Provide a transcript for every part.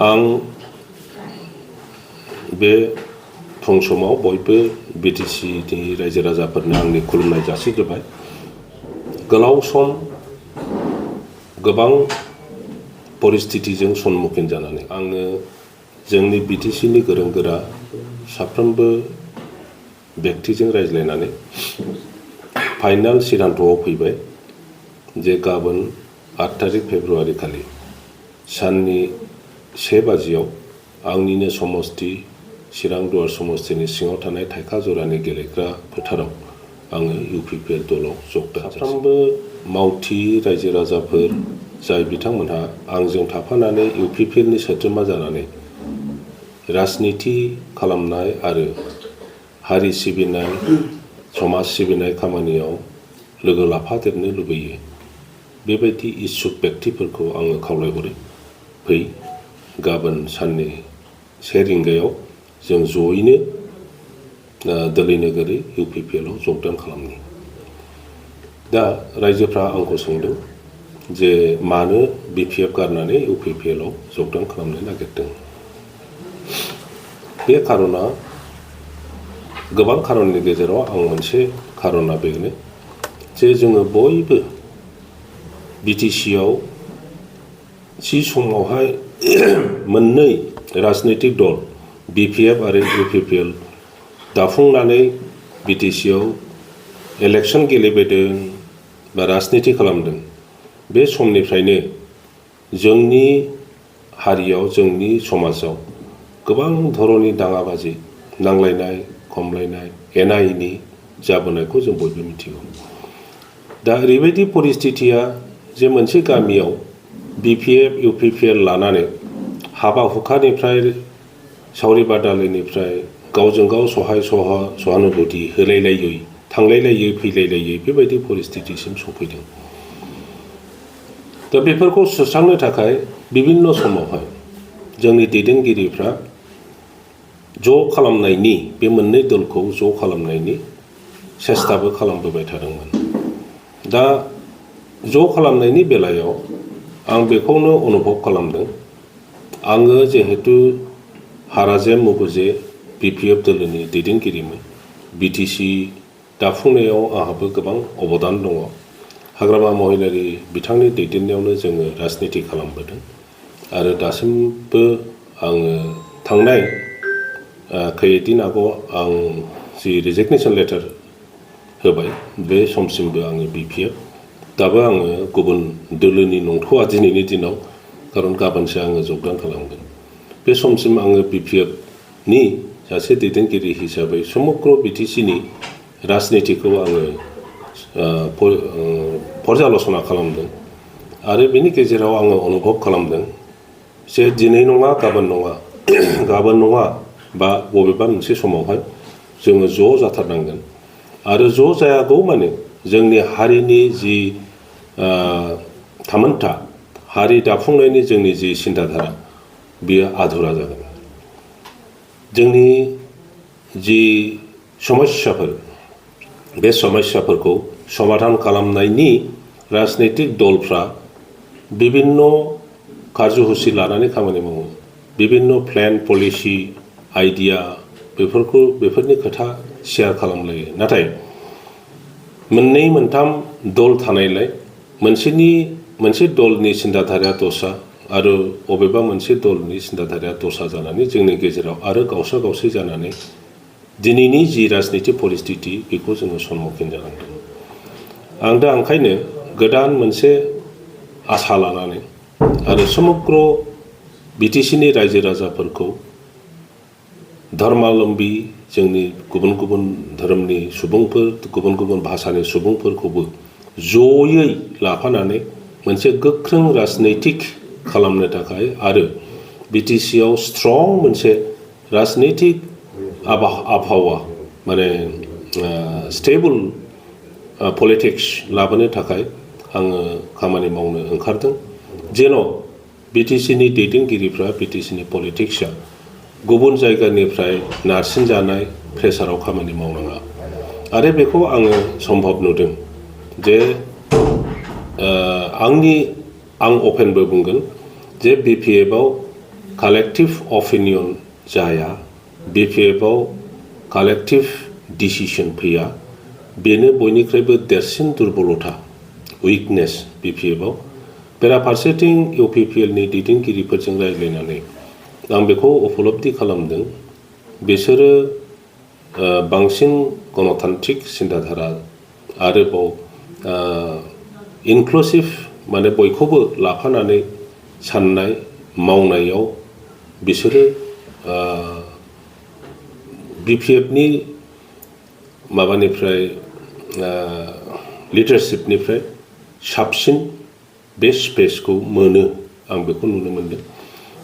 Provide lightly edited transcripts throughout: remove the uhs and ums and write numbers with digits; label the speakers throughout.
Speaker 1: आं बे फुं समाव बयबो बिटिसिनि रायजो राजाफोरनो आंनि खुलुमनाय जासिग्रोबाय। गोलाव सम गोबां परिस्थितिजों सन्मुखीन जानानै आङो जोंनि बिटिसिनि गोरों गोरा साफ्रोमबो व्यक्तिजों रायज्लायनानै फाइनाल सिद्धान्तआव फैबाय जे गाबोन 8 तारिख फेब्रुवारि खालि साननि 1 बाजियाव आंनिनो समस्ति चिरां दुवार समस्तिनि सिङाव थानाय थाइखा जरानि गेलेग्रा फोथाराव आङो इउपिपिएल दलाव जगदान साफ्रोमबो मावथि रायजो राजाफोर जाय बिथांमोनहा आंजों थाफानानै इउपिपिएलनि सोद्रोमा जानानै राजनिति खालामनाय आरो हारि सिबिनाय समाज सिबिनाय खामानियाव लोगो लाफादेरनो लुबैयो बेबायदि इच्छुक व्यक्तिफोरखौ आङो खावलायहरो फै गाबोन साननि 1 रिंगायाव जों जयैनो दोलै नोगोरै इउपिपिएलआव जगदान खालामनि। दा रायजोफ्रा आंखौ सोंदों जे मानो बिपिएफ गारनानै इउपिपिएलआव जगदान खालामनो नागिरदों। बे खारना गोबां खारननि गेजेराव आं मोनसे खारना बेनो जे जोङो बयबो बिटिसिआव थि समावहाय मोननै राजनैतिक दल बिपिएफ आरो इउपिपिएल दाफुंनानै बिटिसिआव इलेक्सन गेलेबोदों बा राजनिति खालामदों। बे समनिफ्रायनो जोंनि हारियाव जोंनि समाजाव गोबां धरनि दाङाबाजि नांलायनाय खमलायनाय एना एनि जाबोनायखौ जों बयबो मिथिगौ। दा ओरैबायदि परिस्थितिया जे मोनसे गामियाव बिपिएफ इउपिपिएल लानानै हाबा हुखानिफ्राय सावरि बादालिनिफ्राय गावजों गाव सहानुभूति होलायलायै थांलायलायै फैलायलायै बेबायदि परिस्थितिसिम सफैदों। दा बेफोरखौ सुस्रांनो थाखाय बिभिन्न समावहाय जोंनि दैदेनगिरिफ्रा ज' खालामनायनि बे मोननै दलखौ ज' खालामनायनि सेस्ताबो खालामबोबाय थादोंमोन। दा ज' खालामनायनि बेलायाव आं बेखौनो अनुभब खालामदों। आङो जिहेतु हाराजेम मुगुजे बिपिएफ दोलोनि दैदेनगिरिमोन बिटिसि दाफुंनायाव आंहाबो गोबां अबदान दङ। हाग्रामा महिलारि बिथांनि दैदेननायावनो जोङो राजनिति खालामबोदों आरो दासिमबो आङो थांनाय खैदिन आगोव आं जि रिजिगनेसन लेटार होबाय बे समसिमबो आङो बिपिएफ दाबो आङो गुबुन दोलोनि नंथ'आ दिनैनि दिनाव खारन गाबोनसो आङो जगदान खालामगोन। बे समसिम आङो बिपिएफनि सासे दैदेनगिरि हिसाबै समग्र बिटिसिनि राजनितिखौ आङो पर्यालसना खालामदों आरो बेनि गेजेराव आङो अनुभब खालामदों जे दिनै नङा गाबोन नङा बा बबेबा मोनसे समावहाय जोङो ज' जाथारनांगोन आरो ज' जायागौ माने जोंनि हारिनि जि थामोनथा हारि दाफुंनायनि जोंनि जि सिन्ताधारा बियो आधुरा जागोन। जोंनि जि समस्याफोर बे समस्याफोरखौ समाधान खालामनायनि राजनैतिक दलफ्रा बिभिन्न कार्यसुचि लानानै खामानि मावो बिभिन्न प्लेन पलिसि आइडिया बेफोरनि खोथा शेयार खालामलायो। नाथाय मोननै मोनथाम दल थानायलाय मोनसे दलनि सिन्ताधाराया दस्रा आरो बबेबा मोनसे दलनि सिन्ताधाराया दस्रा जानानै जोंनि गेजेराव आरो गावसा गावसि जानानै दिनैनि जि राजनिति परिस्थिति बेखौ जोङो सन्मुखीन जानांदों। आं दा ओंखायनो गोदान मोनसे आसा लानानै आरो समग्र बिटिसिनि रायजो राजाफोरखौ धर्मालम्बी जोंनि गुबुन गुबुन धोरोमनि सुबुंफोर गुबुन गुबुन भाषानि सुबुंफोरखौबो जयै लाफानानै मोनसे गोख्रों राजनैतिक खालामनो थाखाय आरो बिटिसिआव स्ट्रं मोनसे राजनैतिक आबहावा माने स्टेबल पलिटिक्स लाबोनो थाखाय आङो खामानि मावनो ओंखारदों जेन' बिटिसिनि दैदेनगिरिफ्रा बिटिसिनि पलिटिक्सआ गुबुन जायगानिफ्राय नारसिनजानाय प्रेसाराव खामानि मावनाङा आरो बेखौ आङो सम्भब नुदों जे आं अपेनबो बुंगोन जे बिपिएफआव कालेक्टिभ अपिनियन जाया, BPFआव कालेक्टिभ डिसिसन फैया, बेनो बयनिख्रुइबो देरसिन दुर्बलता, उइकनेस BPFआव। बेराफारसेथिं UPPLनि दैदेनगिरिफोरजों रायज्लायनानै आं बेखौ उपलब्धि खालामदों, बिसोरो बांसिन गणतान्त्रिक सिन्ताधारा आरोबाव इनक्लुसिभ माने बयखौबो लाफानानै साननाय मावनायाव बिसोरो BPFनि माबानिफ्राय लिडारशिपनिफ्राय साबसिन बे स्पेसखौ मोनो, आं बेखौ नुनो मोनदों।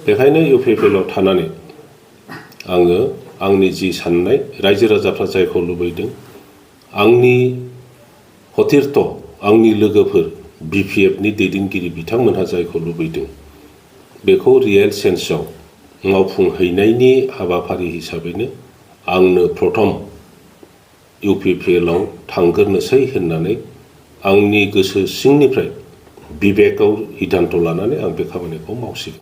Speaker 1: बेखायनो UPPLआव थानानै आङो आंनि जि साननाय, रायजो राजाफ्रा जायखौ लुबैदों, आंनि हथिरथ' आंनि लोगोफोर BPFनि दैदेनगिरि बिथांमोनहा जायखौ लुबैदों, बेखौ रियेल सेन्सआव मावफुंहैनायनि हाबाफारि हिसाबैनो आंनो प्रथम UPPLआव थांग्रोनोसै होननानै आंनि गोसो सिंनिफ्राय बिबेकआव सिद्धान्त लानानै आं बे खामानिखौ मावसिगोन।